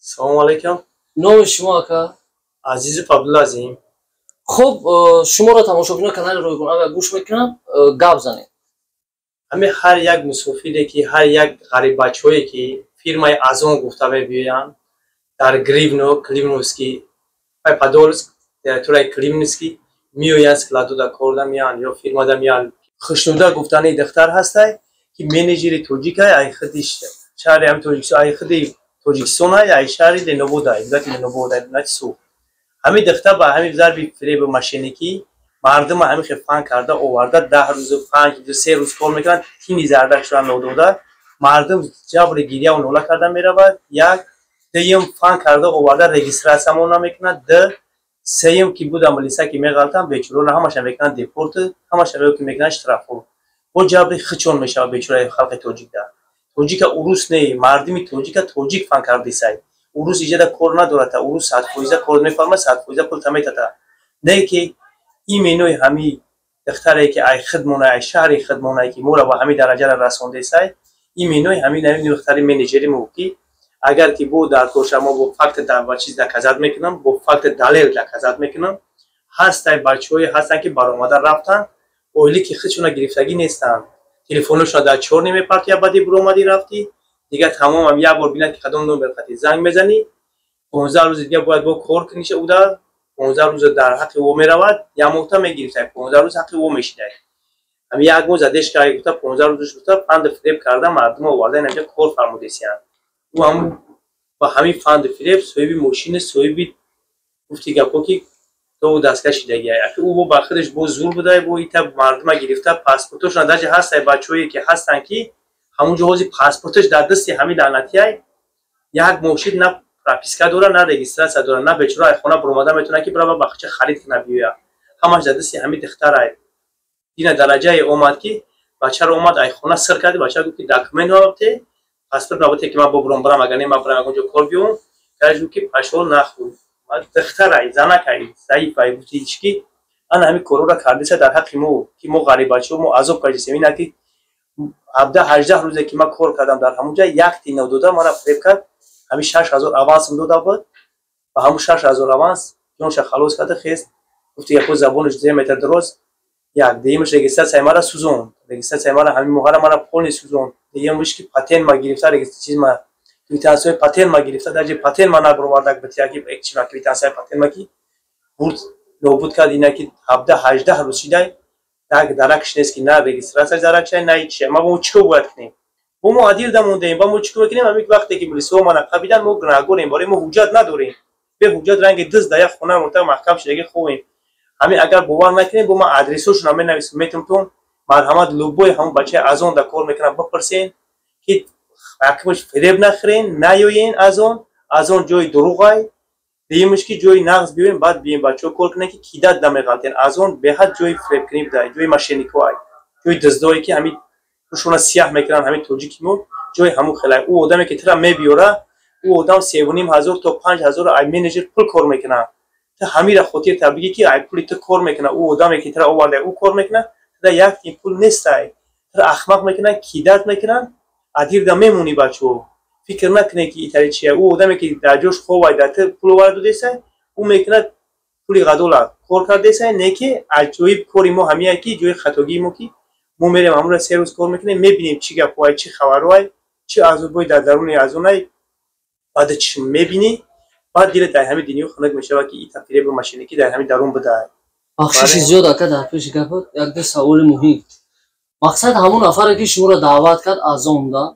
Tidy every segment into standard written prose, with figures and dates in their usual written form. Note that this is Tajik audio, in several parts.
Салому алайкум. Номи шумо, ака? Азизов Абдулазим. Хуб, шуморо тамошобинои канали Ройгон агар гӯш мекунанд, гап занед. Ҳамин ҳар як мусофире ки, ҳар як ғариббачаҳое ки фирмаи Озон гуфта мебиёянд, дар Гривно, Климовский, Подольск, территорияи Климовский меоянд, складода корда меоянд ё фирмада меоянд. Хушнуда гуфтани духтар ҳастай, ки менеҷери тоҷикай, ай худи шаҳри ҳами Тоҷикистон, ай худи Тоҷикистонай, ай шаҳри Ленободай, вилояти Ленободай, вилояти Суғд. Ҳамин духтар ба ҳамин зарби фиребу мошенникӣ мардума ҳамин хел фан карда оварда, 10 рӯзу 5 рӯзу 3 рӯз кор мекунанд, тини зардакшона нодода, мардум ҷабри гиряву нола карда меравад. Як, дуюм, фан карда оварда, регистрация намекунад. Д сеюм ки будам милиса ки меғалтам, бечорона ҳамаша мекунанд депорт, ҳамаша ки мекунанд штрафо. Бо ҷабри хичон мешавад бечораи халқи тоҷикда. Тоҷика урус не, мардуми тоҷика тоҷик фан кардисай. Урус иҷада кор надорад, урус 100% кор мефармад, 100% пул таметата. Не ки именно ҳами духтаре ки ай хидмона, ай шаҳри хидмонае, ки моро ба ҳамин дараҷара расондесай, именно ҳамин духтари менеҷери мо, ки агар ки бо дар корша, мо бо факт ва чиз доказать мекунам, бо факти далел доказать мекунам. Ҳастай бачаҳое ҳастанд, ки баромада рафтанд, ойлики худшона гирифтагӣ нестанд, телефоношона дар чор немепартия. Баъди буромадӣ рафтӣ, дигар тамомам. Як бор бинад, ки кадом номер қати занг мезанӣ, 15 рӯзи дигар бояд бо кор куниша. Уда 15 рӯза дар ҳаққи ӯ меравад, як моҳта мегирифтай, 15 рӯз ҳаққи ӯ мешидай. Ҳами як моҳ задешка гуфта, 15 рӯзаш гуфта, фанду фиреб карда, мардума оварда, инаҷа кор фармудесиянд. Ӯ ҳамун ба ҳамин фанду фиреб соҳиби мошини, соҳиби гуфти гапҳо, ки то дастка шидагиай. Аки ӯ бо ба худаш бо зур будай, бо ита мардума гирифта, паспортошона даже ҳастай, бачаҳое ки ҳастанд, ки ҳамун ҷо ҳози паспорташ дар дасти ҳамин лаънатиай. Як моҳ шид, на прописка дора, на регистрация дора, на бечора ай хона буромада метавонад, ки бирава бахча харид кунад, биёя. Ҳамаш дар дасти ҳамин духтарай. Дина дараҷае омад, ки бачаро омад, ай хона сир карди. Бача гуфт, ки документ набте, паспорт набте, ки ман бобуром барам, агар не, ман барам ягон ҷо кор биём. Гаш гуфт, ки пашол нахӯр, духтарай, занакай, заифай. Гуфти ки ана ҳамин корҳоро кардиса дар ҳаққи мо, ки мо ғарибачаҳо, мо азоб кашидем. Ина ки 17-18 рӯзе ки ман кор кардам дар ҳамун ҷа, як тин дода мара фиреб кард. Ҳамин 6000 авансам дода буд, ба ҳамун 6000 аванс ҷонша халос карда хест. Гуфти яко забонаш 2 метр дароз. Як, дуюмаш, регистрация мара сӯзонд, регистрация мара ҳамин моҳара мара полный сӯзонд. Дуюмаш, ки патент ма гирифта, чиз ма, квитансияи патент ма гирифта, даже патент ма набароварда битяки чима, квитансияи патент ма ки бурд, нобуд кард. Ина ки 17-18 рӯз шидай, так даракш нест, ки на регистрация даракшай, на ҳичи. Ма бо чӣ кор бояд кунем? Бо мо адир мондаем, ба мо чӣ кор кунем? Ҳамин вақте ки милисиҳо мана қабидан, мо гунаҳгорем, барои мо ҳуҷҷат надорем. Бе ҳуҷҷат ранги дизд дар як хона мурта маҳкам шидаги хобем. Ҳамин агар бовар накунем, бо ман адресҳошона менависам, метумтон. Марҳамат, любой ҳамон бачаи Озон да кор мекунам, бипурсен, ки якмаш фиреб нахӯрен, наёен Озон. Озон ҷои дурӯғай. Дуюмаш, ки ҷои нағз биёем, баъд биёем, бачаҳо кор кунем, ки кидат намеғалтен. Озон беҳад ҷои фиребкунӣ буда, ҷои мошенникҳоай, ҷои дуздое, ки ҳамин рӯшона сияҳ мекунанд ҳамин тоҷики мо, ҷои ҳамун хелай. Ӯ одаме ки тира мебиёра, ӯ одам 3500 то 5000 ай менеҷер пул кор мекунад. Ту ҳамира хотир та бигӣ, ки ай пули ту кор мекунад. Ӯ одаме ки тира оварда, ӯ кор мекунад, тира як тин пул нестай, тира ахмақ мекунанд, кидать мекунанд, адирда мемонӣ. Бачаҳо, фикр накунед, ки итари чия. Ӯ одаме ки дар ҷош ховай, дар ту пул оварда додесай, ӯ мекунад пули ғадола кор кардесай. Не ки аҷоиб кори мо ҳамия, ки ҷои хатогии мо, ки мо мерем ҳамура 3 рӯз кор мекунем, мебинем чӣ гапҳоай, чӣ хабарҳоай, чӣ азобҳои дар даруни Озонай. Баъд чӣ мебинӣ, баъд дилат дар ҳамин дунё хунук мешавад, ки ита фиребу мошенникӣ дар ҳамин дарун будай. Бахшиши зиёд, ака, дар пеши гапот якду саволи муҳим. Мақсад, ҳамон нафаре ки шуморо даъват кард Озонда,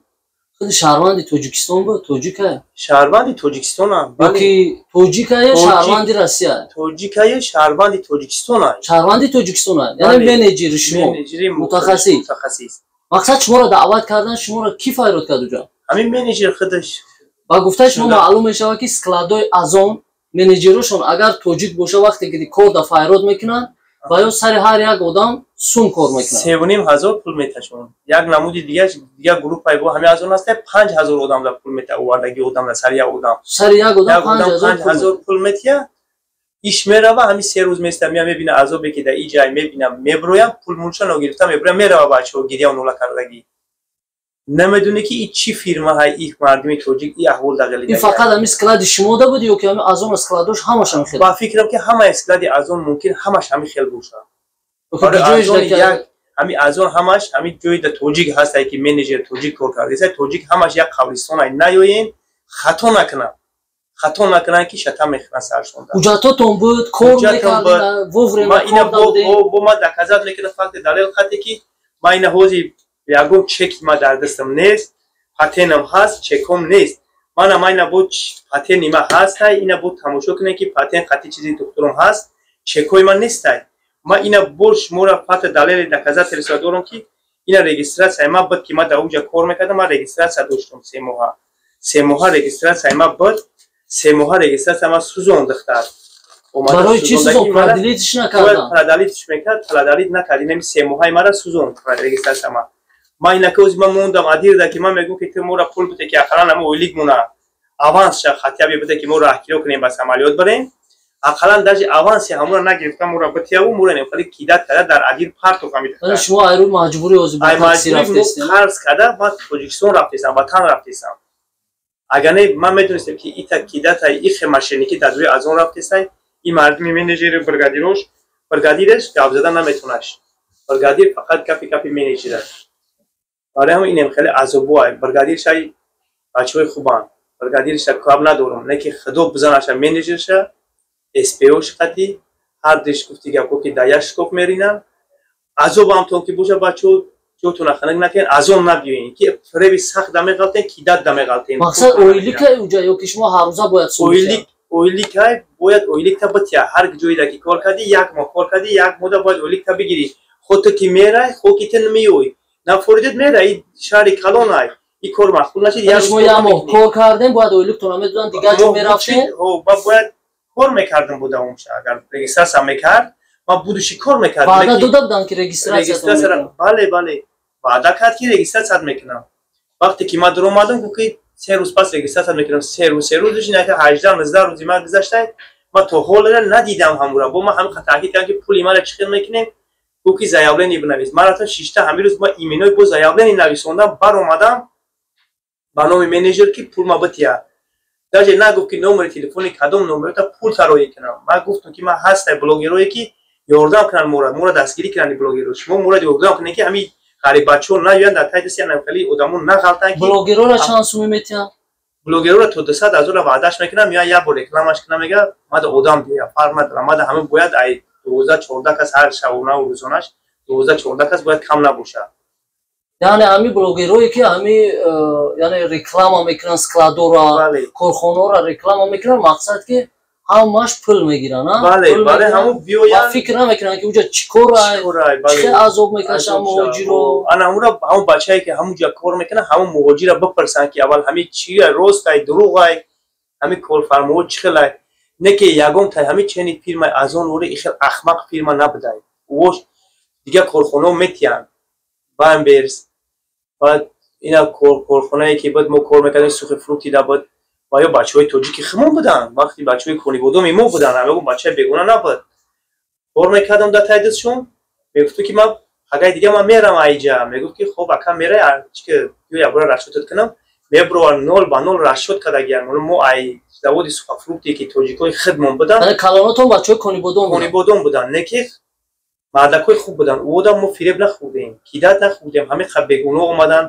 худи шаҳрванди Тоҷикистон буд, тоҷикае? Шаҳрванди Тоҷикистонам. Ёки тоҷикае, шаҳрванди Россия? Тоҷикае, шаҳрванди Тоҷикистона. Шаҳрванди Тоҷикистона, яъне менеҷери шумо, мутахассис. Мутахассис. Мақсад, шуморо даъват кардан, шуморо кӣ файрод кард уҷа? Ҳамин менеҷер худаш. Ба гуфтаи шумо маълум мешавад, ки складои Озон менеҷерошон агар тоҷик боша, вақте ки корда файрод мекунанд ва ё сари ҳар як одам сум кор мекунанд. 3500 пул меташон. Як намуди дигар, дигар группаи бо ҳамин Озон аст, 5000 одамда пул мета, овардаги одамда, сари як одам. Сари як одам 5000 пул метия. Иш мерава, ҳамин 3 рӯз места, мия мебина азобе ки дар и ҷай мебинам, меброям, пул мулша ногирифта меброям, мерава бачаҳо гиряу нола кардагӣ. Намедонӣ, ки и чӣ фирма ҳай, и мардуми тоҷик и аҳвол дағали. Ин фақат ҳами склади шумода буд ё ки ҳами Азон складош ҳамаш ҳами хел? Ба фикрам, ки ҳамаи склади Азон мумкин ҳамаш ҳами хел бошад. Ҳами Азон ҳамаш ҳами ҷои да тоҷик ҳастай, ки менеҷер тоҷик кор кардеса, тоҷик ҳамаш як қабристонай. Наёен, хато накунам, хато накунанд, ки шата мехӯранд саршон. Ҳуҷҷатотон буд, кор мекардед вовремя? Ина бо ма доказать мекунам, факти далел хате, ки ма ина ҳози ягон чеки ма дар дастам нест, патентам ҳаст, чеком нест. Мана ма ина бо патенти ма ҳастай, ина бо тамошо кунем, ки патент хати чизи духтурам ҳаст, чекои ма нестай. Ма ина бо шуморо факти далели доказательство дорам, ки ина регистрацияи ма буд, ки ма дар уҷа кор мекардам, ма регистрация доштам 3 моҳа. 3 моҳа регистрацияи ма буд, 3 моҳа регистрация ма сӯзон духтар. Барои чӣ сӯзон? Продлить ш накардан? Продлить ш мекард, продлить накард. Инами 3 моҳаи мара сӯзон регистрация ма. Ма инака ози ма мондам адирда, ки ман мегӯм, ки ту мора пул бите, ки ақаллан ама ойлик муна аванс ша хотя бы бите, ки мо раҳкиро кунем, ба самолёт барем. Ақаллан даже аванси ҳамура нагирифта, мора битияву мора немхали кидать карда, дар адир партов. Ҳами шумо айрӯи маҷбурӣ ози қарз карда, ма Тоҷикистон рафтесам, ватан рафтесам. Агар не, ман медонистем, ки ита кидатай, ихе мошенникӣ дар рӯи Азон рафтесай. И мардуми менеҷери бригадирош, бригадиреш гап зада наметонаш, бригадир фақат гапи гапи менеҷера. Барои ҳамин инем хеле азобуай. Бригадиршай бачаҳои хубанд, бригадирша каб надорам, не ки худо бизанаша менеҷерша, СПОш қати ҳар диш гуфти гапҳо, ки дар як шкоф меринанд. Азобамтон ки боша, бачаҳо, ҷотона ханак накунед, Азон набиёен, ки фиреби сахт дамеғалтен, кидать дамеғалтен. Мақсад ойликай уҷа ё ки шумо ҳаррӯза бояд? Ойлик, ойликай, бояд ойликта битя. Ҳар ҷоида ки кор кардӣ, як моҳ кор кардӣ, як моҳда бояд ойликта бигирӣ. Хо ту ки мерай, хо ки ту намеёй, нафоридет, мерай, шаҳри калонай, и кор маъқул нашид. Шумо як моҳ кор кардем, бояд ойликтона медоданд, дигар ҷо мерафтем? Бояд кор мекардам, будамша агар регистрация мекард, ман будущий кор мекардам. Ваъда дода буданд, ки регистрация? Бале, бале, ваъда кард, ки регистрация мекунам. Вақте ки ман дуромадам, гуфт, ки 3 рӯз пас регистрация мекунам. 3 рӯз, 3 рӯз инака 18-19 рӯзи ман гузашта, ман то ҳолра надидам ҳамура. Бо ман ҳамин таъкид кардам, ки пули мара чӣ хел мекунем. Гуфт, ки заявление бинавис. Ман рафтам шишта, ҳамин рӯз ман именои бо заявление нависондам, баромадам ба номи менеҷер, ки пул ма бития. Даже нагуфт, ки номери телефони кадом номерта пул тароӣ кунам. Ман гуфтам, ки ман ҳастай блогерое, ки ёрдам кунанд мора, мора дастгирӣ кунанд. Блогеро, шумо мора ёрдам кунед, ки ҳамин ғариббачаҳо наёянд, дар таи дасти хеле одамо нағалтанд. Ки блогерора чанд суми метиҳанд? Блогерора то 200 000 ваъдаш мекунам, я як бор рекламаш кунам, мега мада одам биёя, фарқ надорам, мада ҳама бояд ай 12-14 кас ҳар шабонаву рӯзонаш, 12-14 кас бояд кам набошад. Яъне ҳами блогерое, ки ҳами яъне реклама мекунанд, складора, корхонаора реклама мекунанд, мақсад ки ҳамаш пул мегиранд? Фикр намекунанд, ки уҷа чӣ корай, чӣ азоб мекашанд муҳоҷиро. Ана ҳамура, ҳамун бачае, ки ҳамун ҷа кор мекунад, ҳамун муҳоҷира бипурсанд, ки аввал ҳами чи ростай, дурӯғай, ҳами корфармоҳо чӣ хелай. Не ки ягон тай ҳами чени фирмаи Азон вори ихел ахмақ фирма набудай. Вош дигар корхонаҳо метиҳанд, Вайлдберриз, баъд ина корхонае, ки баъд мо кор мекардем, сухофрукты да буд, ва ё бачаҳои тоҷики химон буданд, вақти бачаҳои Конибодоми мо буданд, ҳамагон бачаи бегона набуд. Кор мекардам дар таи дастшон. Мегуфту, ки ман ҳагаи дига ман мерам айҷа. Мегуфт, ки хоб, ака, мерай, чики ё ябора расчёт ат кунам. Мебровар, нол ба нол расчёт кардагиям. Мо ай заводи сухофрукты, ки тоҷикои хидмон буданд. Калонотон бачаҳои Конибодом? Конибодом буданд, не ки мардакҳои хуб буданд. Одам мо фиреб нахӯрдем, кидать нахӯрдем. Ҳамин қа бегуноҳ омаданд,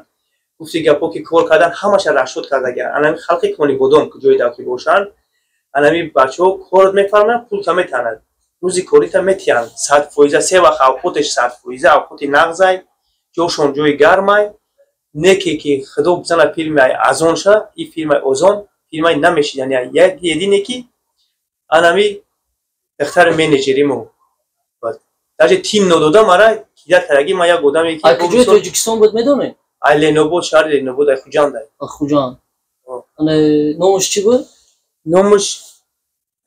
гуфти гапҳо, ки кор кардан, ҳамаша расчёт кардагиан. Анами халқи Конибодом, ки ҷои ки бошанд, анами бачаҳо корот мефармоянд, пулта метанад, рӯзи корита метиҳанд 100%, се вақт авқотеш 100%, авқоти нағзай, ҷошон ҷои гармай. Не ки худо бизана фирмаи Азонша, и фирмаи Озон фирмаи намешид. Яъне як едине ки анами духтари менеҷери мо даже тим нодода, мара кидать кардаги. Ма як одаме ки Куҷои Тоҷикистон буд, медонед? Ай Ленобод, шаҳри Ленобод, ай Хуҷанд. Ай Хуҷанд. Номаш чӣ буд? Номаш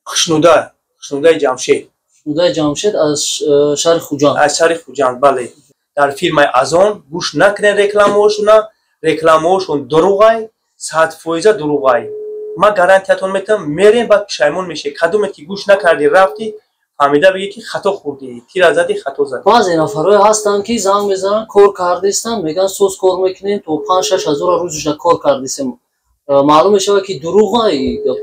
Хушнуда, Хушнудаи Ҷамшед. Хушнудаи Ҷамшед аз шаҳри Хуҷанд. Аз шаҳри Хуҷанд, бале. Дар фирмаи Азон гӯш накунед рекламаҳошуна, рекламаҳошон дурӯғай, 100% дурӯғай. Ман гарантиятон метавам, мерем, баъд пушаймон мешед. Кадоме ки гӯш накардӣ, рафтӣ. Фаҳмида бигӣ, ки хато хӯрдӣ, тира задӣ, хато задӣ. Баъзе нафарҳое ҳастанд, ки занг мезананд, кор кардистанд, мегӯянд, соз кор мекунем, то 5-6 ҳазора рӯзиша кор кардистем. Маълум мешавад, ки дурӯға.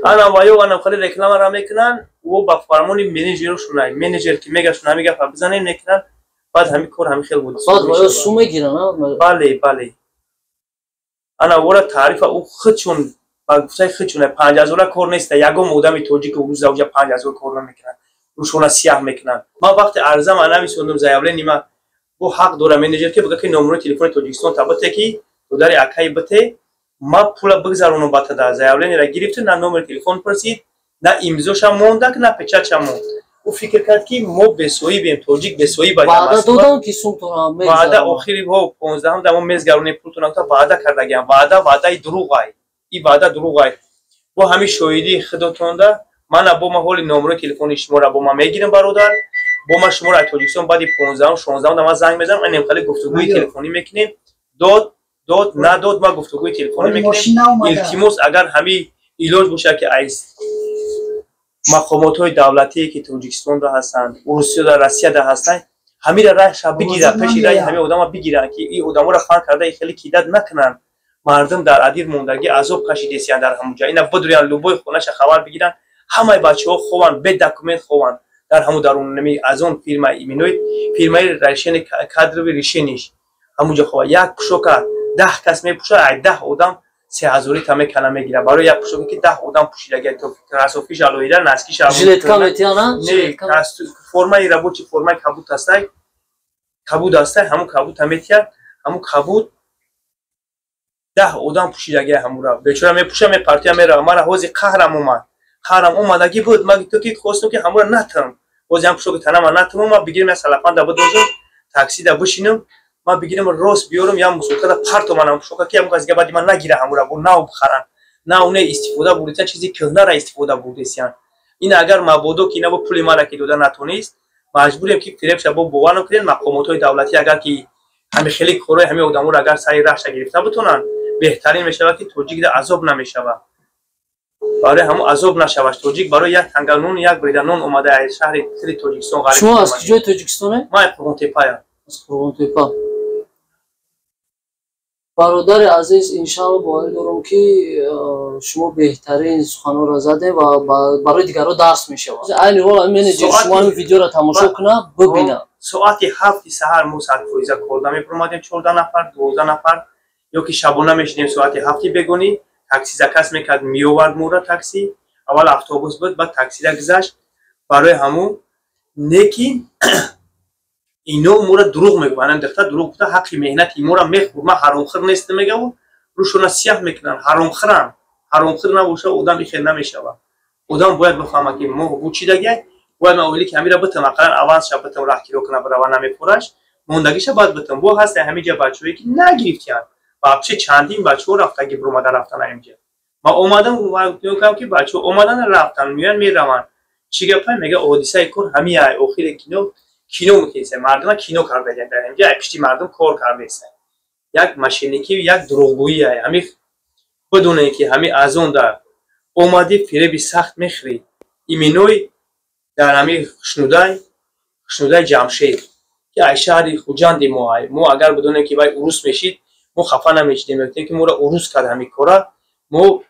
Ана ваё ана хеле рекламара мекунанд, ӯ ба фармони менеҷерошунай, менеҷер ки мегашун, ҳами гапа бизанем, мекунанд. Баъд ҳами кор ҳами хел буд. Баъд ваё сум мегиранд. Бале, ана вора таърифа ӯ худшон ба гуфтаи худшон 5 ҳазора кор неста. Ягон одами тоҷики рӯз авҷа 5 ҳазор кор намекунад, рӯшона сияҳ мекунанд. Ман вақте арзама нависондум, заявление ма, бо ҳақ дора менеҷер, ки бигӯ, ки номерои телефони Тоҷикистон та бите, ки додари акаи бите, ма пула бигзаронам ба тада. Заявлениера гирифту на номери телефон пурсид, на имзоша мондак, на печатша монд. Ӯ фикр кард, ки мо бесоибем, тоҷик бесоиб. Ваъда додам, ки ваъда охири ҳо 15-ҳам да мо мезгаронем пултона, ваъда кардагиам. Ваъда ваъдаи дурӯғай, и ваъда дурӯғай. Бо ҳамин шоҳидии худотонда мана бо ма ҳоли номерои телефони шуморо бо ман мегирам, бародар. Бо ман шуморо аз Тоҷикистон баъди 15-ум, 16-ум да ман занг мезанам, анем хеле гуфтугӯи телефонӣ мекунем. Дод дод, надод, ма гуфтугӯи телефонӣ мекунем. Илтимос, агар ҳамин илоҷ бошад, ки аз мақомотҳои давлатие, ки Тоҷикистонда ҳастанд, Урусияда, Россияда ҳастанд, ҳамира раҳша бигиранд, пеши раҳи ҳамин одама бигиранд, ки ин одаморо фан карда хеле кидат накунанд. Мардум дар адир мондагӣ, азоб кашидесиянд дар ҳамун ҷа. Ина бидурянд, любой хонаша хабар бигиранд, ҳамаи бачаҳо хованд, бе документ хованд дар ҳамун дарунами аз он фирма, именной фирмаи решение, кадровый решениш ҳамунҷо хова. Як пӯшока 10 кас мепӯшад, ай 10 одам 3 ҳазорӣ та мекана, мегира барои як пӯшоке, ки 10 одам пӯшидаги. Кроссовкиш алоҳида, носкиш. Жилетка метиҳана? Не, формаи рабочий, формаи кабуд ҳастай, кабуд ҳастай, ҳамун кабудта метиҳад. Ҳамун кабуд 10 одам пӯшидаги, ҳамура бечора мепӯша, мепартия, мерава. Мара ҳози қаҳрам омад, қаҳрам омадаги буд. Ма то ки хостам, ки ҳамура натам, бози ҳам пӯшоки танама натаму, ма бигирам, я салафанда бидозам, таксида бишинам, ма бигирам, рост биёрам, я мусоркада партоманам пӯшока, ки ҳамун кас баъди ман нагира, ҳамура бо нав бихаранд. Нав не, истифода бурдесан, чизи кӯҳнара истифода бурдесиян. Ин агар мабодо ки ина бо пули мара ки дода натонист, маҷбурем, ки фиребша бо бовар накунем. Мақомотҳои давлатӣ агар ки ҳами хеле корҳои ҳамин одаморо агар сари раҳша гирифта бутонанд, беҳтарин мешавад, ки тоҷикда азоб намешавад. Барои ҳамун азоб нашавад тоҷик, барои як танга нон, як брида нон омада аз шаҳри тили Тоҷикистон ғариб. Шумо аз куҷои Тоҷикистоне? Ман Қурғонтепаям. Аз Қурғонтепа. Бародари азиз, иншаалло, боварӣ дорам, ки шумо беҳтарин суханҳоро задем ва барои дигарҳо дарс мешавад. Айни ҳол менеҷер шумо ҳамин видеоро тамошо кунад, бибинад. Соати 7-и саҳар мо садфоиза корда мебуромадем, 14 нафар, 12 нафар, ё ки шабона мешидем. Соати 7-и бегонӣ такси заказ мекард, меовард мора такси. Аввал автобус буд, баъд таксида гузашт. Барои ҳамун неки ино мора дурӯғ мегӯянд, духта дурӯғ гуфта, ҳаққи меҳнати мора мехӯр. Ман ҳаромхӯр нестам, мегаву рӯшона сияҳ мекунанд. Ҳаромхӯранд. Ҳаромхӯр набоша, одам ихел намешавад. Одам бояд бифаҳмад, ки мо бучидагиай, бояд ман оилӣ ки ҳамира битам, ақаллан авансша битам, раҳ киро кунам, бирава намепураш, мондагиша бояд битам. Бо ҳаста ҳамиҷа бачаҳое, ки нагирифтиянд вообще. Чандин бачаҳо рафтаги, биромада рафтан. Ҳамиҷа ма омадам, кам ки бачаҳо омадан, рафтан, меоянд, мераванд. Чӣ гапай? Мега, ҳодисаи кор ҳамиай. Охири кино кино мекунеса, мардума кино кардагиан дар ҳамиҷа, ай пишти мардум кор кардаеса. Як мошенникӣ, як дурӯғгӯӣ. Ҳами бидоне, ки ҳами азонда омадӣ, фиреби сахт мехӯрӣ. Именной дар ҳами Хушнудай Ҷамшед, ки ай шаҳри Хуҷанди мо ай. Мо агар бидонем, ки вай урус мешид, мо хафа намешидем, мегуфтем, ки моро урус кард ҳами кора. Мо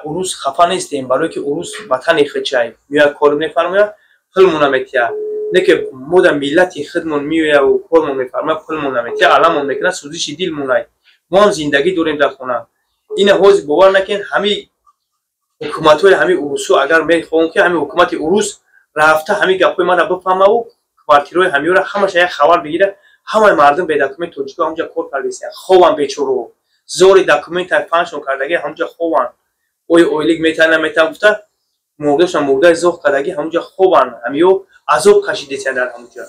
урус хафа нестем, барое ки урус ватани худчай, меояд, кор мефармояд, пулмон наметиҳад. Не ки мо дар миллати худмон меояву кормон мефармояд, пулмон наметиҳад, аламон мекунад, сӯзиши дилмонай. Мо ҳам зиндагӣ дорем дар хона. Ина ҳозир бовар накунед, ҳами ҳукуматҳои ҳами урусу, агар мехоҳам, ки ҳами ҳукумати урус рафта ҳами гапҳои мара бифаҳмаву квартираҳои ҳамиёра ҳамаша як хабар бигира. Ҳамаи мардум бедокумент тоҷико ҳамҷа кор кардесиян, хован бечоро, зори документай фаншон кардаги, ҳамҷа хован. Ой, ойлик метаҳ, наметаҳ гуфта, мурдашон мурдаи зоғ кардаги, ҳамҷа хован. Ҳамиё азоб кашидесиян дар ҳамҷа.